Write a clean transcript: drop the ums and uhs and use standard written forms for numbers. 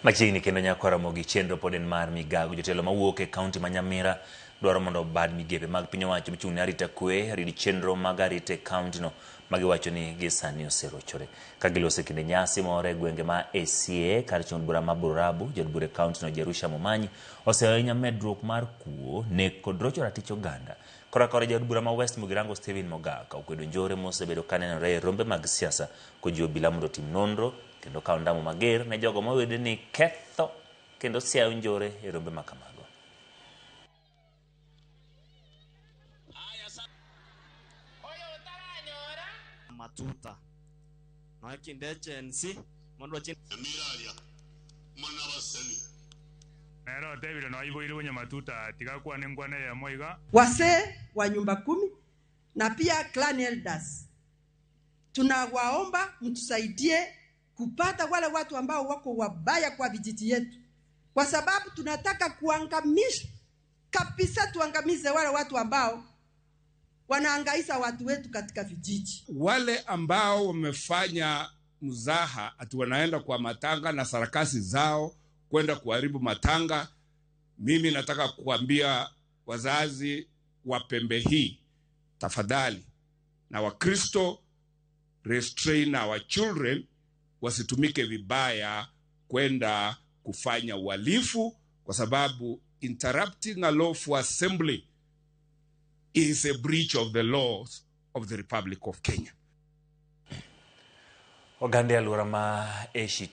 Machiegni kendo nyako Ramogi chenro pod en mar migago. Jotelo mawuok e kaunti ma Nyamira dwaro mondo bad migepe mag piny owacho mochung' ne arita kwe rid chenro mag arita e kauntino ma giwacho ni gi sani oserochore. Ka giloso e kinde nyasi moro e gwenge ma ACA kar chung' bura ma Borabu, jaod bura e kauntino Jerusha Momanyi oseyo ahinya medruok mar kuo, nek kod rocho ratich oganda. Kora kore jaod bura ma West Mugirango Stephen Mogaka okwedo njore mosebedo kanenore e rombe mag siasa kojiwo obila mondo otim nonro kendo kawo ondamo mager ne jogo mawede ni ketho kendo siayo njore e rombe ma kamago. Matuta. No kinde Gen Z mondo chin Nere otebire noiboirwe nyamatuta tiga kwane nkwana eyemo iga. Wazee wa nyumba kumi na pia clan elders, tunawaomba mtusaidie kupata wale watu ambao wako wabaya kwa vijiji yetu, kwa sababu tunataka kuangamisha kabisa, tuangamize wale watu ambao wanaangaisha watu wetu katika vijiji. Wale ambao wamefanya mzaha ati wanaenda kwa matanga na sarakasi zao kwenda kuharibu matanga, mimi nataka kuambia wazazi wa pembe hii, tafadhali, na Wakristo, restrain our children wasitumike vibaya kwenda kufanya uhalifu, kwa sababu interrupting a lawful assembly is a breach of the laws of the Republic of Kenya. Oganda e alwora ma Asia